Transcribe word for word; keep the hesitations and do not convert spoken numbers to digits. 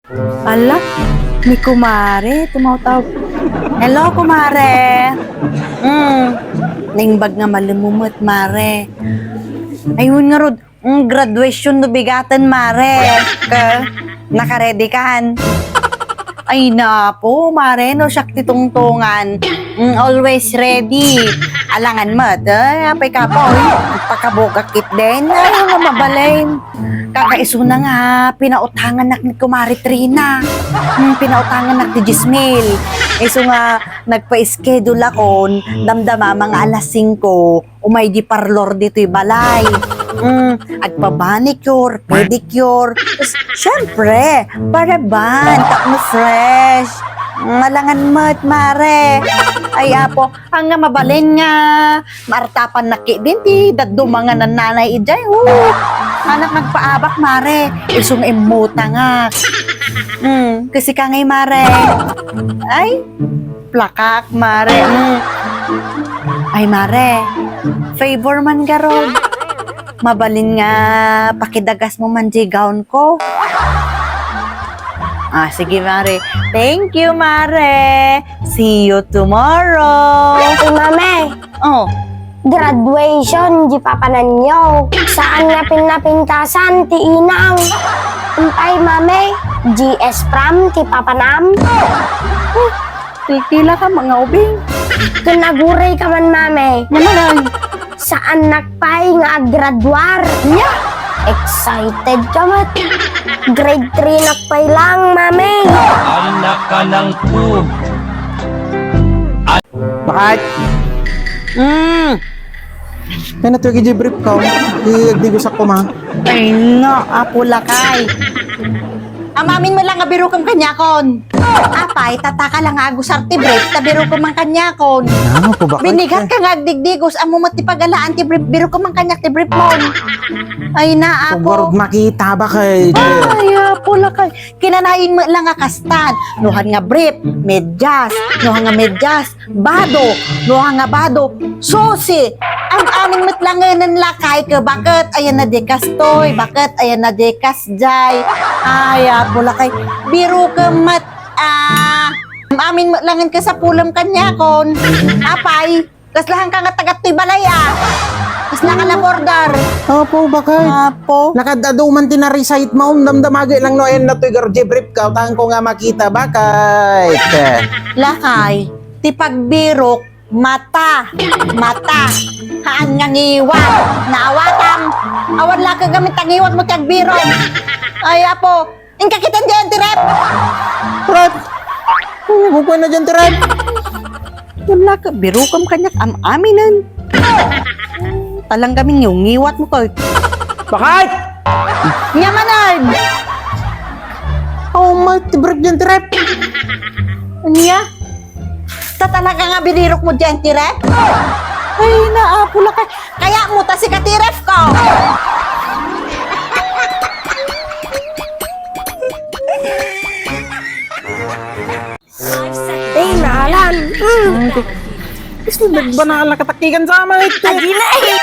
Ala, ni kumare, tumawtawag. Hello, kumare. Mm, naimbag nga malem mo met, mare. Ayun nga rod, mm, graduation no bigaten, mare. Ka, nakaready kan? Ay, napo, mare, no, siak ti tungtungan. Mm, always ready. Alangan met, eh, apay ka pa, oy. Pakabugak kit den. Ay, nga mabalin. Kakaisuna nga, pinautanganak ni Kumare Trina. Hmm, pinautanganak ti dies mil. Isu nga, nagpa-schedule akon, damdama nga alas singko, umay di parlor ditoy balay. Hmm, agpa-manicure, pedicure. Tas, syempre, paraban, tapno fresh. Malangan met, mare. Ay, apo, ania mabalin nga, maartapan nak ketdin ti dadduma nga nannanay idiay. Oh, anak nagpaabak, mare. Isu nga immutangak. Hmm, kasi ka ngay, mare. Ay, plakak, mare. Hmm. Ay, mare. Favor man garod. Mabalin nga pakidagas mo man di gown ko. Ah, sige, mare. Thank you, mare. See you tomorrow. Ay, mame. Oh. Graduation di papananyo. Saan nga pinapintasan ti inang? Umpay, mame, G S prom ti papanam? Titila ka, mga ubing. Ken aguray ka man, mame. Namanay. Saan nak pay nga aggraduar. Nya? Excited ka met. Grade three nak pay lang, mame. Anak ka ng pu- Bakit? Mm. Kaya na ito yung brief ko. Iagdigosak ko, ma. Ay, no, apo lakay. Amamin mo lang nga birukam kaniakon. Apay, tataka lang nga agusar ti brief, ta birukam man kaniakon. Ano po ba? Binigat ka nga agdigdigos, ammo met ti pagalaan ti brief, birukam man kaniak ti brief mo. Ay na, apo. Pagwarog makita ba kay? Ay, apo lakay. Kinanayon mo lang nga kastan. Nuhan nga brief, medyas. Nuhan nga medyas, bado. Nuhan nga bado, susi. Am-amin met langen lakay ke baket ayan na di kastoy, baket ayan na di kasjay. Ay, apo lakay. Birukam met, ah, am-amin met langen ke sapulem kaniakon. Apay, kaslahan ka nga taga toy balay, ah. Kasla ka la border. Apo, bakit? Apo. Nakadado man ti na-recite mo, damdamagi lang no, ayan na toy garje brief ka, utang ko nga makita, bakit? Lakay, ti pagbirok, mata, mata, haan nga ngiwat, naawatam, awan la ka gamit ta ngiwat mo ti agbirom. Ay, apo, inka kitan diay ti ref. Ref? Ano ko na diyan ti ref? Wala ka, birukam kaniak am-aminen. Talang gamin yung ngiwat mo ko. Bakit? Nga manan! Oh, ma, ti brief diyan ti ref. Anya? Ta talaga nga binirok mo diyan ti ref? Ay, naapo lakay. Kaya mo ta si katiref ko. Ay, naalan. Mm. Gusto nagbanala katakigan sa ama ito. Adi na eh.